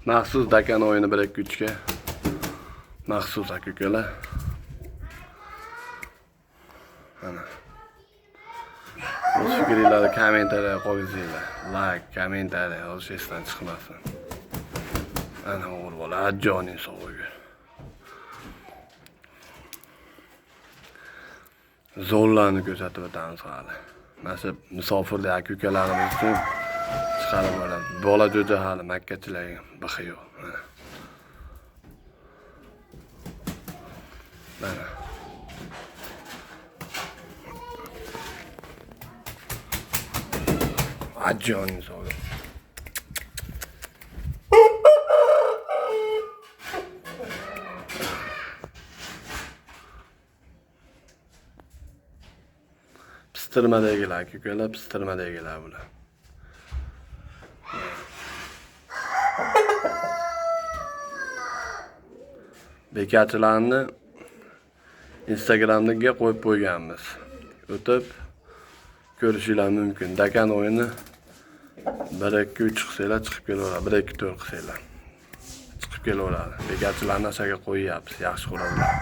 Maxsus dakan o'yini 1 2 3 ga. Maxsus aka ukalar. Mana. O'z fikringizni kommentariyaga qo'yinglar. Like, kommentariya yozish esdan chiqmasin. Ana o'g'il bola joning sog' bo'lsin. Zo'rlarni ko'rsatib o'tamiz hali. Mana shu musofirlik aka ukalarimiz uchun chiqarib oladi. Bola jo'ja hali makkachilarga bixi yo'q. Mana. Mana. Joning sog'. Pistirmadagilar aka ukalar, pistirmadagilar bular. Bekachilarni Instagramga qo'yib qo'yganmiz. O'tib ko'rishinglar mumkin. Dakan o'yini 1 2 3 qilsanglar chiqib kelaveradi. 1 2 4 qilsanglar chiqib kelaveradi. Bekachilarni ashaga qo'yyapmiz, yaxshi ko'radilar.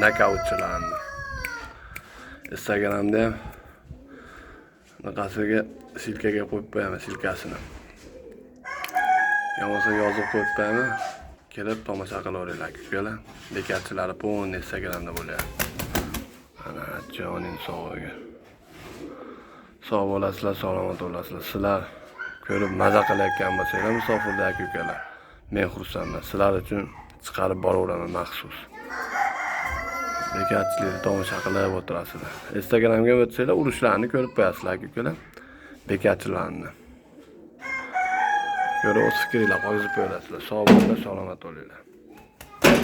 Nokautchilarni. Instagramda ham bunaqasiga silkaga qo'yib qo'yaman silkasini. Yo bo'lmasa yozib qo'yib qo'yaman. Kelib tomosha qilaveringlar ukalar. Bekatchilari polni Instagramda bo'lyapti. Ana joning sog'ligi. Sog' bo'lasizlar, salomat bo'lasizlar. Sizlar ko'rib maza qilayotgan bo'lsanglar musofirda aka ukalar, men xursandman. Sizlar uchun chiqarib boraveraman maxsus. Bekatchilikni tomosha qilib o'tirasizlar. Instagramga o'tsanglar urushlarni ko'rib qo'yasizlar aka ukalar. Bekatchilarni. Ko'rib o'z fikringlar qo'yib qo'yasizlar. Sog' bo'linglar, salomat bo'linglar.